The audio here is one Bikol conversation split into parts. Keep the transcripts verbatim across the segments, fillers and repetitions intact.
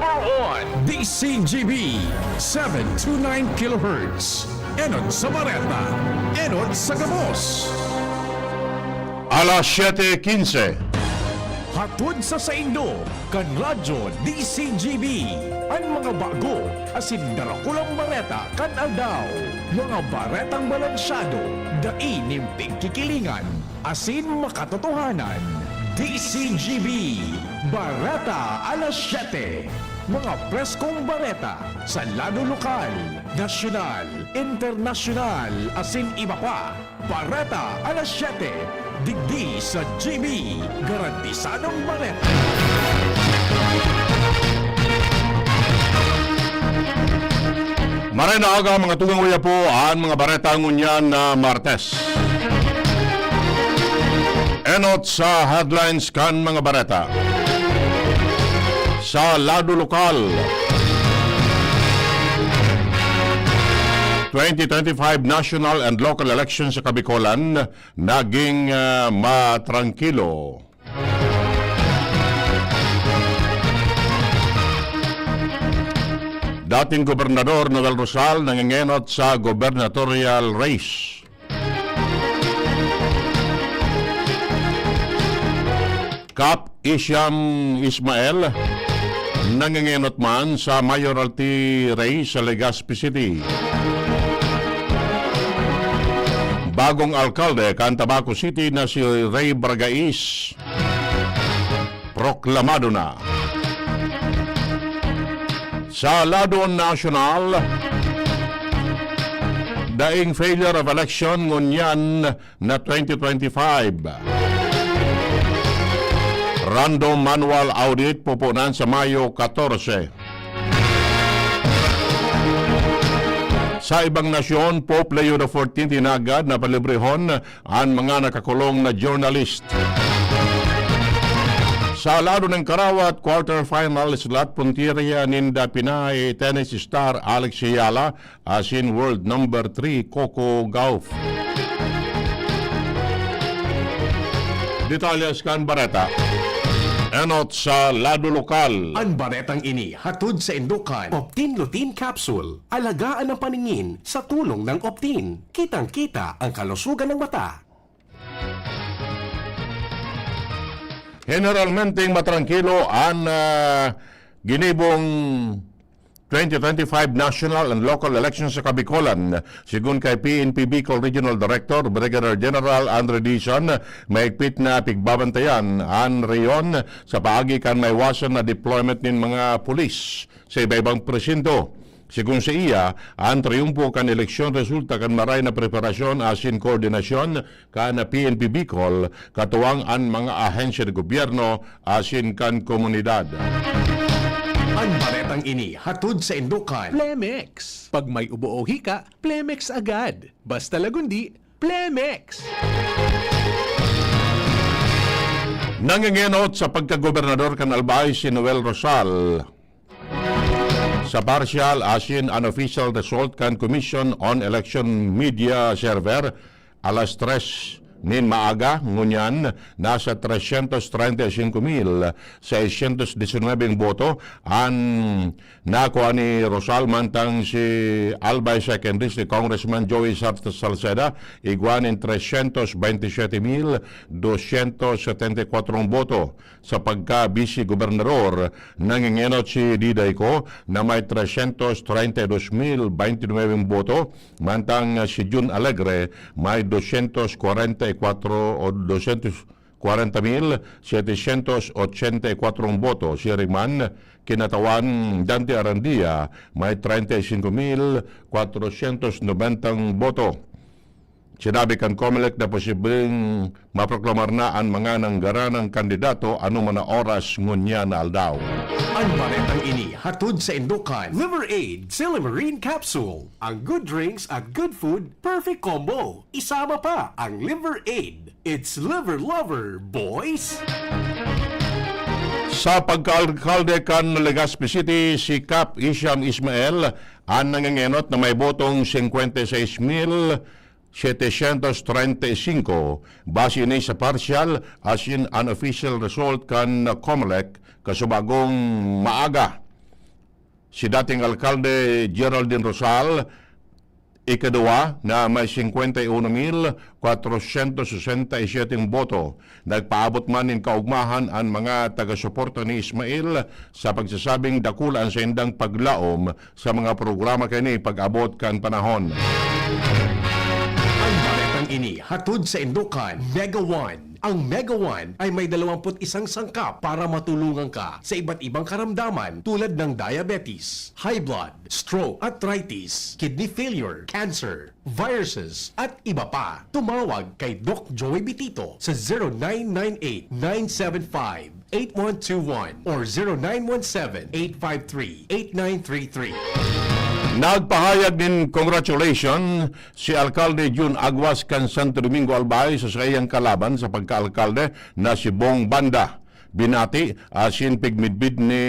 Power on D C G B, seven two nine kilohertz. Enot sa Bareta, enot sa gabos. Alas siyete quince. Hatod sa saindo, kan Radyo D C G B, an mga bago asin darakulang bareta kan aldaw. Mga baretang balansyado, dai nin pigkikilingan, asin makatotohanan. D C G B, Bareta alas siyete. Mga preskong bareta sa lado lokal, nasyonal, internasyonal, asin iba pa. Bareta alas siyete, digdi sa G B, garantisadong bareta. Maray na aga, mga tugang uyapo, an mga bareta ngunyan na Martes. Enot sa headlines kan mga bareta. Sa lado lokal, twenty twenty-five national and local elections sa Kabikolan naging, ah, matrangkilo. Dating Gobernador Noel Rosal nangengenot sa gubernatorial race. Kap Isham Ismael nangengenot man sa mayoralty race sa Legazpi City. Bagong alkalde kan Tabaco City na si Ray Bargais, proklamado na. Sa lado nasyonal, daing failure of election ngunyan na twenty twenty-five. Random manual audit pupunan sa Mayo katorse. Sa ibang nasyon, Pope Leo the fourteenth hinagad na palibrehon an mga nakakulong na journalist. Sa lado nin karawat, quarterfinal slot puntirya ninda Pinay tennis star Alex Eala asin world number three Coco Gauff. Detalyes kan bareta. Enot sa lado lokal. An baretang ini hatod saindo kan Optin Lutein Capsule. Alagaan ang paningin sa tulong ng Optin. Kitang-kita ang kalusugan ng mata. Generalmenteng matrangkilo an, ah, ginibong twenty twenty-five national and local elections sa Kabikolan. Sigon kay P N P Bicol Regional Director Brigadier General Andre Dizon, mahigpit na pigbabantayan an rehiyon sa paagi kan maiwasan na deployment nin mga pulis sa iba-ibang presinto. Sigon saiya, an triyumpo kan eleksyon resulta kan maray na preparasyon asin koordinasyon kan P N P Bicol, katuwang an mga ahensya de gobyerno asin kan komunidad. An baretang ini hatod saindo kan Plemex. Pag may ubo o hika, Plemex agad. Basta Lagundi, Plemex! Nangengenot sa pagkagobernador kan Albay si Noel Rosal. Sa partial asin unofficial result kan Commission on Election Media Server, alas tres nin maaga, ngunyan, nasa trescientos treinta y cinco mil seiscientos diecinuebe ang boto an nakua ni Rosal, mantang si Albay Second District Congressman Joey Sar-, Salceda igwa nin trescientos veintisiete mil doscientos setenta y cuatro ang boto. Sa pagka-vice gobernador, nangengenot si Diday Co na may trescientos treinta y dos mil veintinuebe ang boto, mantang si Jun Alegre may doscientos cuarenta y cuatro o doscientos cuarenta mil setecientos ochenta y cuatro ang boto. Siring man, kinatawan Dante Arandia may treinta y cinco mil cuatrocientos noventa ang boto. Sinabi kan Comelec na posibleng maproklamar na an mga nanggaranang kandidato anoman na oras ngunyan na aldaw. An baretang ini hatod saindo kan Liver Aid Silymarin Capsule. Ang good drinks at good food, perfect combo. Isama pa ang Liver Aid. It's Liver Lover, boys! Sa pagkaalkalde kan Legazpi City, si Kap Isham Ismael an nangengenot na may botong singkwenta y seis mil setecientos treinta y cinco, base ini sa partial asin unofficial result kan Comelec kasubagong maaga. Si dating alkalde Geraldine Rosal, ikaduwa, na may singkwenta y uno mil kwatrosyentos sesenta y siyete boto. Nagpaabot man nin kaugmahan an mga taga-suporta ni Ismael sa pagsasabing dakula an saindang paglaom sa mga programa kaini pag-abot kan panahon. Ang baretang ini hatod sa Indokan Mega One. Ang Mega One ay may dalawampu't isang sangkap para matulungan ka sa iba't ibang karamdaman tulad ng diabetes, high blood, stroke, arthritis, kidney failure, cancer, viruses, at iba pa. Tumawag kay Doc Joey Bitito sa zero nine nine eight, nine seven five, eight one two one or zero nine one seven, eight five three, eight nine three three. Nagpahayag nin congratulation si Alkalde Jun Aguas kan Santo Domingo Albay sa saiyang kalaban sa pagkaalkalde na si Bong Banda. Binati asin pigmidbid ni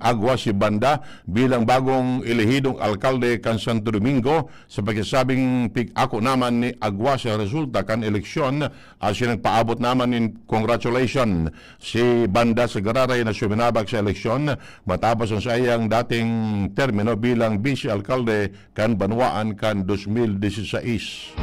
Aguas si Banda bilang bagong elehidong alkalde kan Santo Domingo sa pagsasabing pig-ako naman ni Aguas sa resulta kan eleksyon asin nagpaabot naman nin congratulation si Banda Sagararay na suminabak sa eleksyon matapos ang saiyang dating termino bilang vice-alkalde kan banwaan kan dos mil diseseis.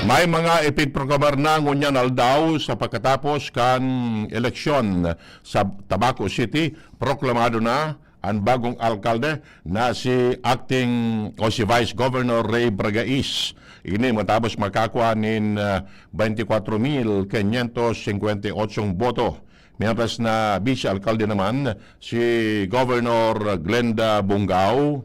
May mga ipigproklamar na ngunyan aldaw sa pagkatapos kan eleksyon sa Tabaco City. Proklamado na an bagong alkalde na si acting o si Vice Governor Ray Bragais. Ini matapos makakua nin, ah, twenty-four mil quinientos cincuenta y ocho boto. Mientras na vice alkalde naman si Governor Glenda Bongao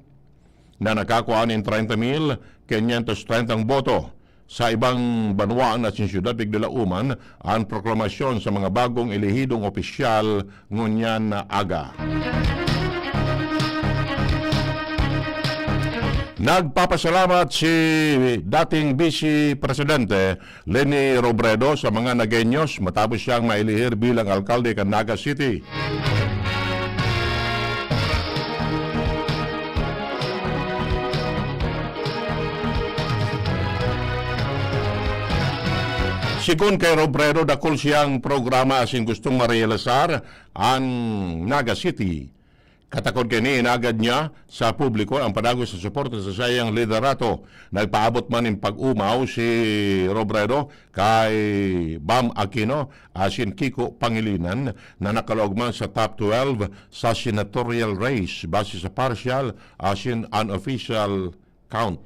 na nakakua nin treinta mil quinientos treinta boto. Sa ibang banwaan asin syudad digdi Lauman, an proklamasyon sa mga bagong elehidong opisyal ngunyan na aga. Nagpapasalamat si dating Vice Presidente Leni Robredo sa mga Nagueños matapos siyang mailihir bilang alkalde kan Naga City. Sigon kay Robredo, dakul siyang programa asin gustong marealisar an Naga City. Katakod kaini, inagad niya sa publiko ang padagos na suporta sa saiyang liderato. Nagpaabot man nin pag-omaw si Robredo kay Bam Aquino asin Kiko Pangilinan na nakalaog man sa top twelve sa senatorial race base sa partial asin unofficial count.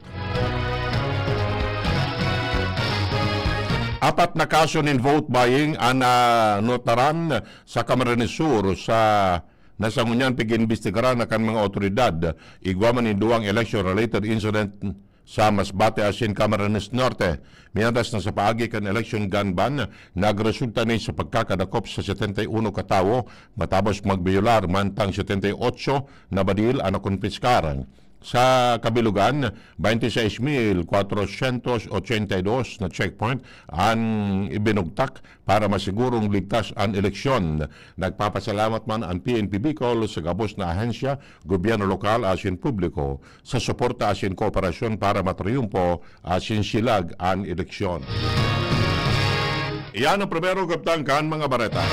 Apat na kaso nin vote buying an, ah, nataran sa Camarines Sur sa na sa ngunyan pig-iimbestigaran na kan mga awtoridad. Igwa man nin duwang election-related incident sa Masbate asin Camarines Norte. Mientras na sa paagi kan election gun ban, nagresulta ni sa pagkakadakop sa setenta y uno ka tawo matapos magbiyolar, mantang setenta y ocho na badil an nakumpiskar. Sa kabilugan, twenty-six mil kwatrosyentos ochenta y dos na checkpoint an ibinugtak para masigurong ligtas an eleksyon. Nagpapasalamat man an P N P Bicol sa gabos na ahensya, gobyerno lokal asin publiko sa suporta asin kooperasyon para matriyumpo asin silag an eleksyon. Iyan ang primero kabtang kan mga bareta.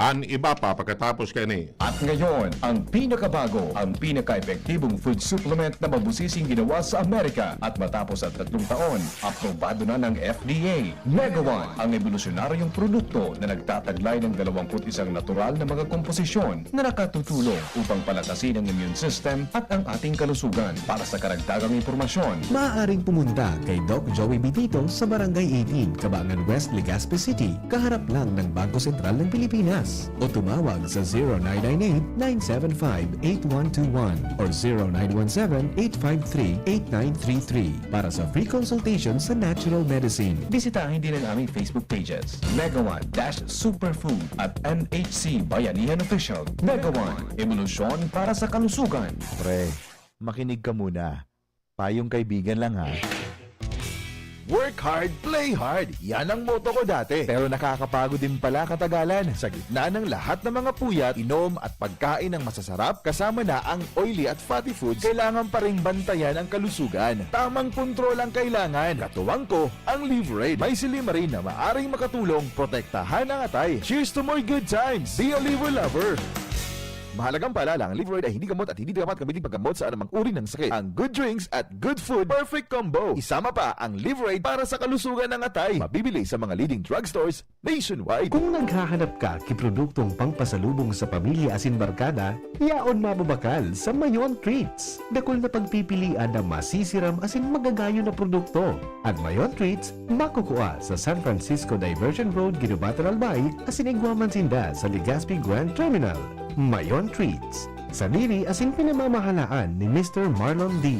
An iba pa pagkatapos kaini. At ngayon, ang pinakabago, ang pinaka-epektibong food supplement na mabusising ginawa sa Amerika at matapos ang tatlong taon, aprobado na ng F D A. Mega One, ang ebolusyonaryong produkto na nagtataglay ng dalawampu't isang natural na mga komposisyon na nakatutulong upang palakasin ang immune system at ang ating kalusugan. Para sa karagdagang impormasyon, maaaring pumunta kay Doc Joey Bitito sa Barangay eighteen, Cabangan West, Legazpi City, kaharap lang ng Bangko Sentral ng Pilipinas. O tumawag sa zero nine nine eight, nine seven five, eight one two one or zero nine one seven, eight five three, eight nine three three para sa free consultation sa natural medicine. Bisitahin din ang aming Facebook pages, Mega One dash Superfood at M H C Bayanihan Official. Mega One, ebolusyon para sa kalusugan. Pre, makinig ka muna. Payong kaibigan lang, ha. Work hard, play hard. Yan ang motto ko dati. Pero nakakapagod din pala katagalan. Sa gitna ng lahat ng mga puyat, inom at pagkain ng masasarap, kasama na ang oily at fatty foods, kailangan pa ring bantayan ang kalusugan. Tamang kontrol ang kailangan. Katuwang ko, ang Livraid. May silymarin na maaring makatulong protektahan ang atay. Cheers to more good times! Be a Liver Lover! Mahalagang paalala, ang Livraid ay hindi gamot at hindi dapat gamitin paggamot sa anumang uri ng sakit. Ang good drinks at good food, perfect combo. Isama pa ang Livraid para sa kalusugan ng atay. Mabibili sa mga leading drugstores nationwide. Kung naghahanap ka ki produktong pangpasalubong sa pamilya asin barkada, yaon mababakal sa Mayon Treats. Dakul na pagpipilian na masisiram asin magagayon na produkto. An Mayon Treats makukua sa San Francisco Diversion Road, Guinobatan, Albay, asin igwa man sinda sa Legazpi Grand Terminal. Mayon Treats, sadiri asin pinamamahalaan ni Mister Marlon D.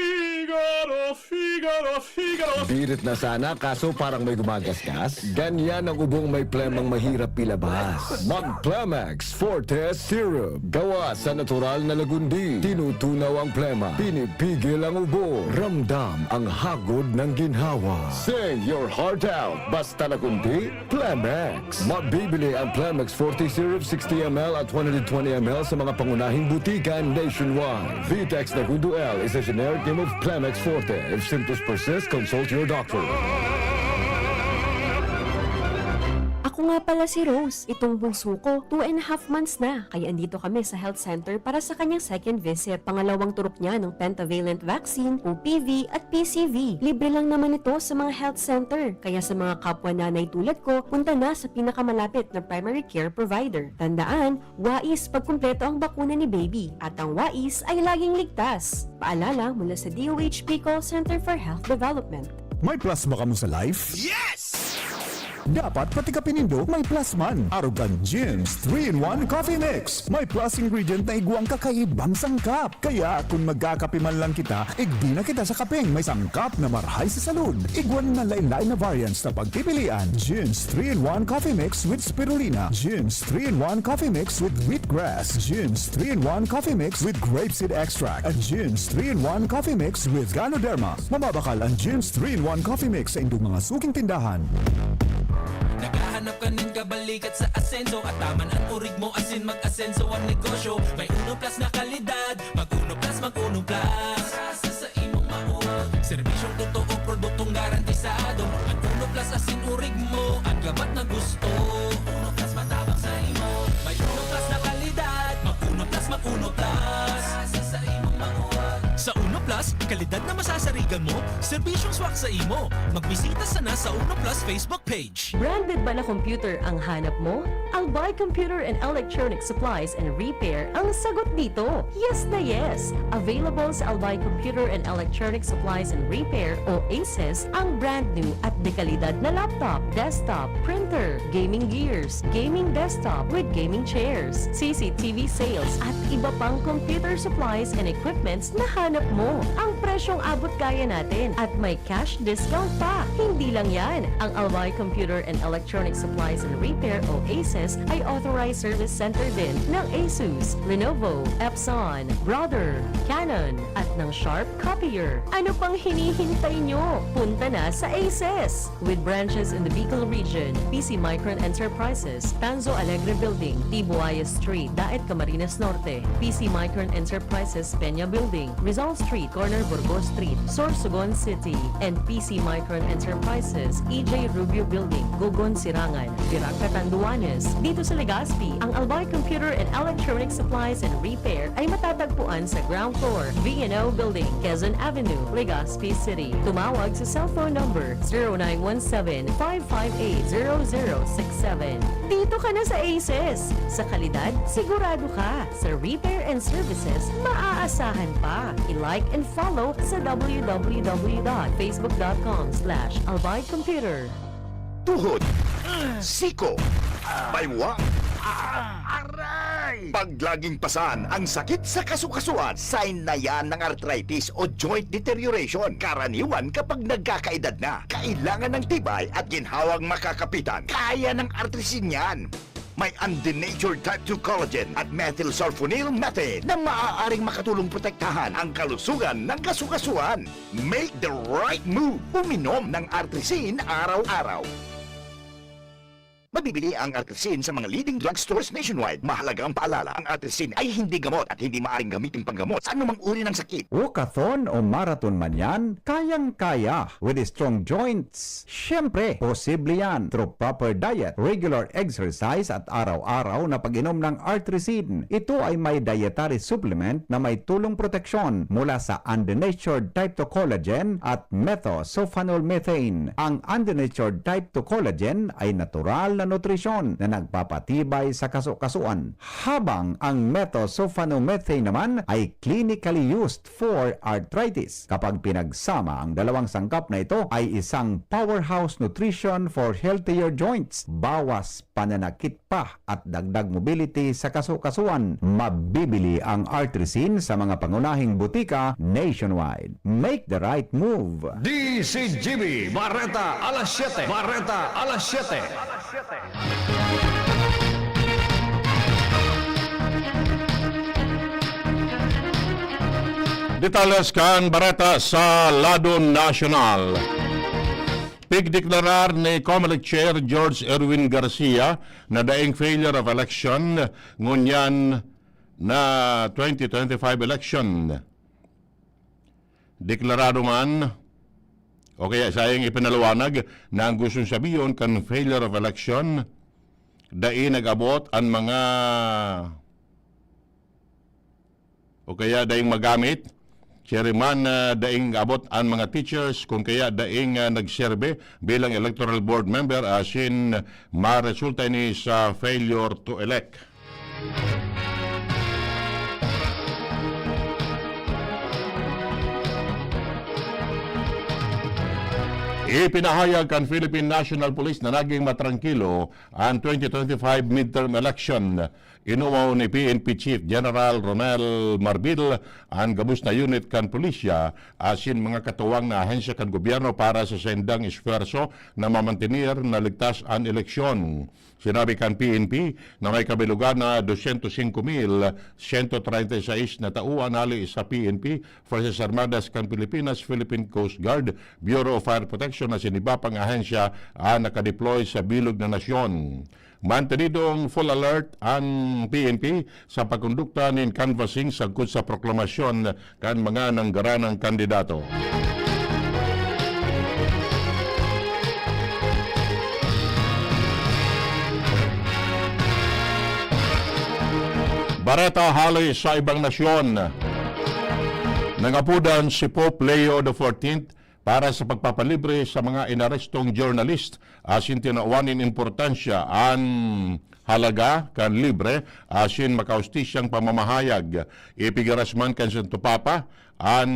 Figaro, Figaro, Figaro. Birit na sana, kaso parang may gumagasgas. Ganyan ang ubong may plemang mahirap ilabas. Mag Plemex Forte Syrup. Gawa sa natural na lagundi. Tinutunaw ang plema. Pinipigil ang ubo. Ramdam ang hagod ng ginhawa. Sing your heart out. Basta lagundi, Plemex. Mabibili ang Plemex Forte Syrup sixty M L at one hundred twenty M L sa mga pangunahing butika nationwide. Vitex Nagundo L is a generic name of Plemex Forte. If symptoms persist, consult your doctor. Ako nga pala si Rose. Itong bunso ko, two and a half months na. Kaya andito kami sa health center para sa kanyang second visit. Pangalawang turok niya ng pentavalent vaccine, O P V at P C V. Libre lang naman ito sa mga health center. Kaya sa mga kapwa nanay tulad ko, punta na sa pinakamalapit na primary care provider. Tandaan, wais pag kumpleto ang bakuna ni baby. At ang wais ay laging ligtas. Paalala mula sa D O H P Call Center for Health Development. May plasma kamo sa life? Yes! Dapat pati kape nindo may plasman. Arog kan Jim's three-in-one Coffee Mix. May plus ingredient na igwang kakaibang sangkap. Kaya kun magkakape man lang kita, igbi na kita sa kapeng may sangkap na marhay sa salud. Igwa na lain-lain na variants na pagpipilian. Jim's three-in-one Coffee Mix with Spirulina. Jim's three-in-one Coffee Mix with Wheatgrass. Jim's three-in-one Coffee Mix with Grapeseed Extract. And Jim's three-in-one Coffee Mix with Ganoderma. Mababakal ang Jim's three-in-one Coffee Mix sa indong mga suking tindahan. Naghahanap ka nin kabalikat sa asenso, at taman an orig mo asin mag-asenso an negosyo. May Uno Plus na kalidad, mag Uno Plus, mag Uno Plus. Sa, sa imong mauwag. Serbisyong totoo, produktong garantisado. An Uno Plus asin orig mo, an gabat na gusto. Uno Plus matabang sa imo. May Uno Plus na kalidad, mag Uno Plus, mag Uno Plus. Sa, sa imong mauwag. Sa Uno Plus, kalidad na masasarigan mo, serbisyong swak sa imo. Magbisita sana sa Uno Plus Facebook page. Branded ba na computer ang hanap mo? Albay Computer and Electronic Supplies and Repair ang sagot dito. Yes na yes! Available sa Albay Computer and Electronic Supplies and Repair o ACES ang brand new at dekalidad na laptop, desktop, printer, gaming gears, gaming desktop with gaming chairs, C C T V sales at iba pang computer supplies and equipments na hanap mo. Ang presyong abot kaya natin at may cash discount pa. Hindi lang yan, ang Albay Computer and Electronic Supplies and Repair o ACES ay authorized service center din ng Asus, Lenovo, Epson, Brother, Canon, at ng Sharp Copier. Ano pang hinihintay nyo? Punta na sa ACES! With branches in the Bicol region, P C Micron Enterprises, Tanzo Alegre Building, Tibuaya Street, Daet, Camarines Norte, P C Micron Enterprises, Peña Building, Rizal Street, corner Burgos Street, Sorsogon City, and P C Micron Enterprises, E J Rubio Building, Gogon, Sirangan, Virac, Catanduanes. Dito sa Legazpi, ang Albay Computer and Electronic Supplies and Repair ay matatagpuan sa ground floor, V and O Building, Quezon Avenue, Legazpi City. Tumawag sa cellphone number zero nine one seven, five five eight, zero zero six seven. Dito ka na sa ACES! Sa kalidad, sigurado ka. Sa repair and services, maaasahan pa. I-like and follow sa w w w dot facebook dot com slash albay computer. Tuhod, siko, baywang, aray! Pag laging pasan ang sakit sa kasukasuan, sign na yan ng arthritis o joint deterioration. Karaniwan kapag nagkakaedad na, kailangan ng tibay at ginhawang makakapitan. Kaya ng artrisin yan. May undenatured type two collagen at methylsulfonyl methane na maaaring makatulong protektahan ang kalusugan ng kasukasuan. Make the right move. Uminom ng Artrisin araw-araw. Mabibili ang Artrisin sa mga leading drugstores nationwide. Mahalagang paalala, ang Artrisin ay hindi gamot at hindi maaaring gamitin panggamot sa anumang uri ng sakit. Walkathon o marathon man yan, kayang-kaya with strong joints. Siyempre, posible yan through proper diet, regular exercise at araw-araw na pag-inom ng Artrisin. Ito ay may dietary supplement na may tulong proteksyon mula sa undenatured type two collagen at methylsulfonyl methane. Ang undenatured type two collagen ay natural na nutrisyon na nagpapatibay sa kasukasuan, habang ang methylsulfonyl methane naman ay clinically used for arthritis. Kapag pinagsama, ang dalawang sangkap na ito ay isang powerhouse nutrition for healthier joints. Bawas pananakit pa at dagdag mobility sa kasukasuan. Mabibili ang Artrisin sa mga pangunahing butika nationwide. Make the right move. D C G B, Bareta alas siyete. Bareta alas siyete. Detalles kan bareta sa lado nasyonal. Pigdeklarar ni Comelec Chair George Erwin Garcia na daing failure of election ngunyan na twenty twenty-five election. Deklarado man, o kaya sayang ipinaliwanag, na ang gustong sabihon kan failure of election, dai nag-abot an mga, o kaya daing magamit, siya rin man, ah, daing abot an mga teachers, kung kaya daing, ah, nagserbe bilang electoral board member, asin maresulta ini sa failure to elect. Ipinahayag kan Philippine National Police na naging matrangkilo an twenty twenty-five midterm election. Inumaw ni P N P Chief General Ronel Marbil an gabos na unit kan pulisya asin mga katuwang na ahensya kan gobyerno para sa saindang esfuerso na mamantener na ligtas an eleksyon. Sinabi kan P N P na may kabilugan na dosyentos singko mil sento treinta y seis na tao an hali sa P N P, Forces Armadas kan Pilipinas, Philippine Coast Guard, Bureau of Fire Protection asin iba pang ahensya an nakadeploy sa bilog na nasyon. Mantenidong full alert an P N P sa pagkondukta nin canvassing sagkod sa proklamasyon kan mga nanggaranang kandidato. Bareta hali sa ibang nasyon. Nangapodan si Pope Leo the fourteenth para sa pagpapalibre sa mga inarestong journalist asin tinawan nin importansya an halaga kan libre asin makaustisyang pamamahayag. Ipigaras man kan Santo Papa an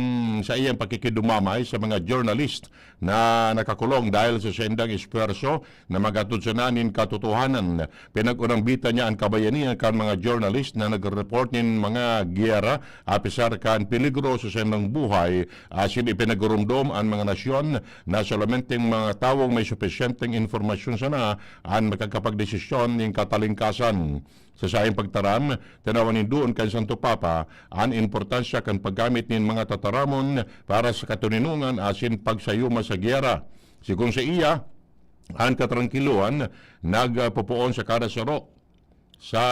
saiyang pakikidumamay sa mga journalist na nakakulong dahil sa saindang esfuerso na maghatod sana nin katotohanan. Pinag-unambitan niya an kabayanihan kan mga journalist na nagre-report nin mga giyera, apisar kan peligro sa saindang buhay, asin ipinagurumdom an mga nasyon na solamente ang mga tawong may supisyenteng impormasyon sana an makakapagdesisyon nin katalingkasan. Sa saiyang pagtaram, tinawan nin duon kan Santo Papa an importansya kan paggamit nin mga tataramon para sa katoninongan asin pagsayuma sa giyera. Sigon saiya, an katrangkilohan nagpopoon sa kada saro sa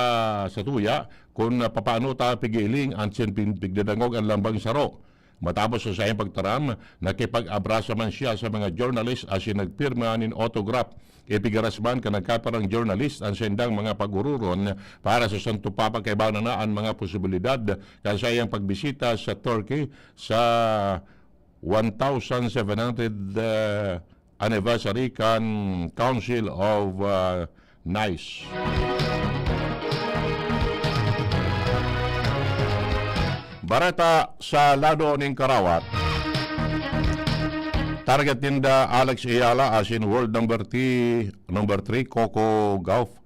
satuya kun papaano ta pigiling an sin pin-, pigdadangog an lambang saro. Matapos sa saiyang pagtaram, nakipag-abrasa man siya sa mga journalist asin nagpirma nin autograph. Ipigaras man kan nagkaparang journalist an saindang mga pag-ororon para sa Santo Papa kaiba na an mga posibilidad kan saiyang pagbisita sa Turkey sa one thousand seven hundred, ah, anniversary kan Council of, ah, Nice. Bareta sa lado nin karawat. Target ninda Alex Eala asin world number three, number three, Coco Gauff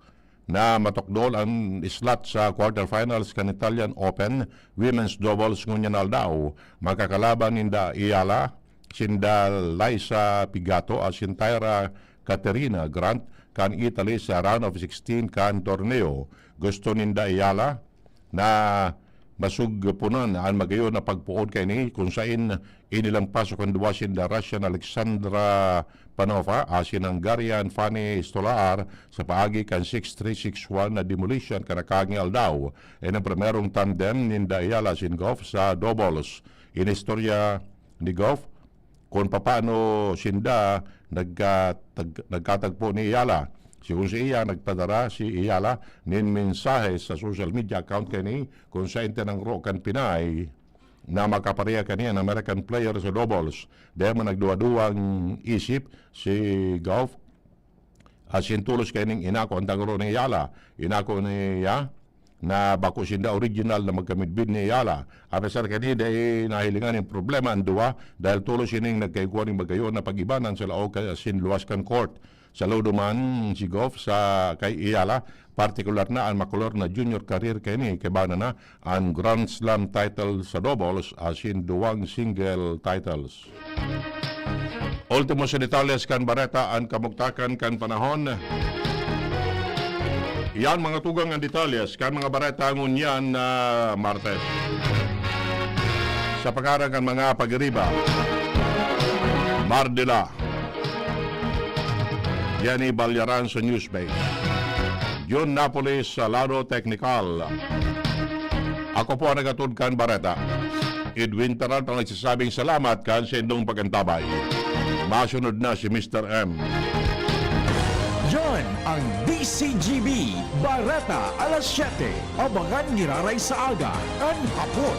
na matukdol an slot sa quarterfinals kan Italian Open women's doubles ngunyan aldaw. Makakalaban ninda Eala, sinda Liza Pigato asin Tyra Katerina Grant kan Italy sa round of sixteen kan torneo. Gusto ninda Ayala na masugpunan an magayon na pagpoon kaini, kun sain inilampas sa kanduwa sinda Russian Alexandra Panova asin Hungarian Fanny Stolar sa paagi kan six three six one na demolition kan nakaaging aldaw. Ini an primerong tandem ninda Ayala asin Gauff sa doubles. Inistorya ni Gauff kun papaano sinda nagkatag-, nagkatagpo ni Ayala. Sigon saiya, nagpadara si Ayala nin mensahe sa social media account kaini kun sain tinangro kan Pinay na makapareha kani an American player sa doubles. Dai man nagduwa-duwang isip si Gauff asin tolos kaining inako an tangro ni Ayala. Inako niya na bako sinda original na magkamidbid ni Ayala. Apesar kani, dai nahilingan nin problema an duwa dahil tolos ining nagkaigwa nin magayon na pag-ibanan sa laog asin luwas kan court. Saludo man si Gauff sa kay Ayala, partikular na an makulor na junior career kaini, kaiba na an Grand Slam title sa doubles asin duwang single titles. Ultimo sa detalles kan bareta, an kamugtakan kan panahon. Iyan, mga tugang, an detalles kan mga bareta ngunyan na Martes. Sa pangaran kan mga pag-iriba, Mardila, Jenny Balyaran sa Newsbase, Jun Napoles sa lado teknikal. Ako po ang nagatod kan bareta, Edwin Peralta, nagsasabing salamat kan saindong pag-antabay. Masunod na si Mister M. Yan ang D C G B Bareta alas siyete. Abangan ngiraray sa aga, an hapon.